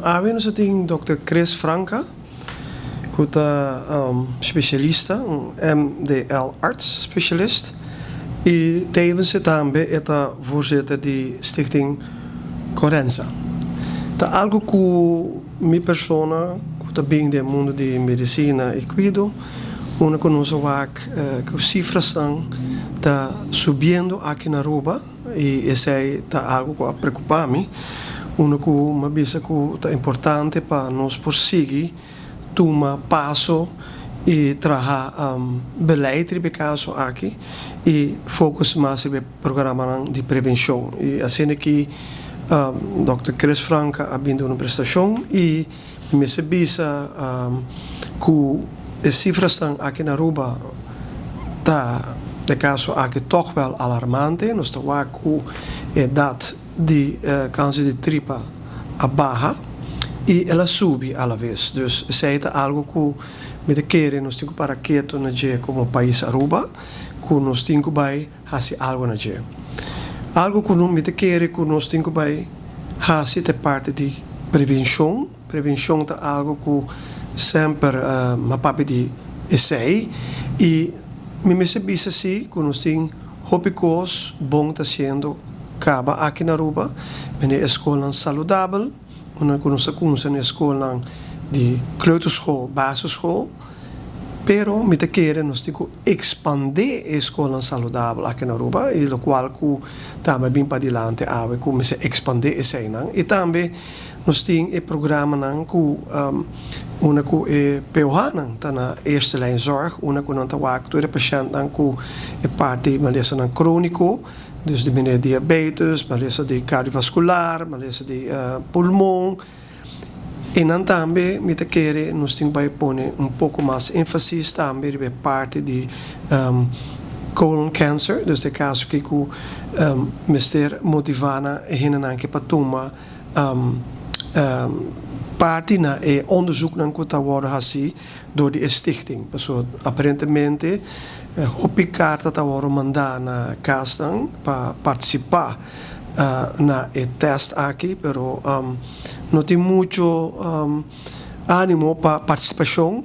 Awe nos a tin Dòkter Chris Franca ku ta spesialista, un MDL arts specialist i tevens e tambe e ta voorzitter di Stichting Corenza. Ta algu ku mi persona ku ta bin den mundu di medisina i kuido unda ku nos a wak ku sifrasnan ta subiendo aki na Aruba. I esei ta algu ku a preokupá mi, unda ku mi a bisa ku ta importante pa nos por sigui tuma paso i traha beleid riba e kaso aki i focus mas riba e programanan di prevenshon. I asina ki Dòkter Chris Franca a bin duna un prestashon i Mi mester bisa ku e sifrasnan aki na Aruba ta e kaso aki tòg wèl alarmante. Nos ta wak ku edat di kanser di tripa a baha i el a subi alaves. Dus esei ta algu ku mi ta kere nos tin ku para ketu na dje komo pais Aruba, ku nos tin ku bai hasi algu na dje. Algu ku mi ta kere ku nos tin ku bai hasi ta e parti di prevenshon. Prevenshon ta algu ku semper m'a papia di esei i mi mester bisa si ku nos tin hopi kos bon ta hasiendo kaba aki na Aruba, mene e skolnan saludabel, unda ku nos ta kumsa na e skolnan di kleuterschool, basisschool, pero mi ta kere nos tin ku ekspandé e skolnan saludabel aki na Aruba i lokual ku tambe a bin padilanti awe ku mester ekspandé eseinan i tambe nos tin e programanan ku unda ku e POH-nan ta na eerste lijn zorg unda ku nan ta wak tur e pashèntnan ku e parti malesanan króniko, dus di manera diabetes, malesa di kardiovaskular, malesa di pulmon. E nan tambe mi ta kere nos tin ku bai pone un poko mas énfasis tambe riba e parti di colon cancer, dus e kaso aki ku mester motivá na e hendenan ke pa tuma parti na e onderzoeknan ku ta wòrdu hasí dor di e stichting. Pasobra aparentemente hopi karta ta wòrdu mandá na kasnan pa partisipá na e tèst aki, pero no tin mucho ánimo pa partisipashon.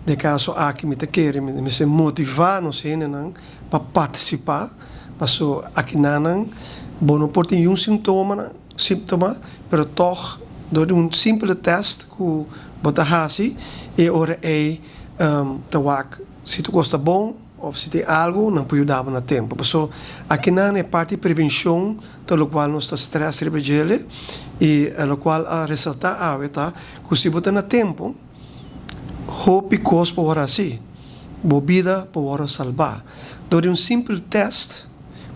Den kaso aki mi ta kere mi mester motivá nos hendenan pa partisipá, paso akinanan bo no por tin yun sintomanan, síntoma, pero tòg dor di un simpele tèst ku bo ta hasi e ora ei ta wak si tur kos ta bon. Of si tin algu, nan por yuda bo na tempu. Paso akinan e parti prevenshon ta lokual nos ta strès riba djele i e lokual a resaltá awe ta ku si bo ta na tempu, hopi kos por wòrdu hasi. Bo bida por wòrdu salbá. Dor di un simpel tèst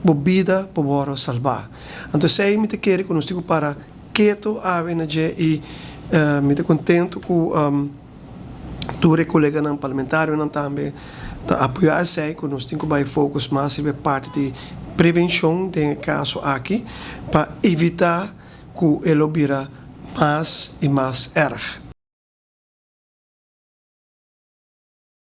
bo bida por wòrdu salbá. Anto esei mi ta kere ku nos tin ku para ketu awe na dje i mi ta kontentu ku. Tur e koleganan parlamentarionan tambe ta apoyá esei ku nos tin ku bai focus mas riba e parti di prevenshon den e kaso aki pa evitá ku e lo bira mas i mas erg.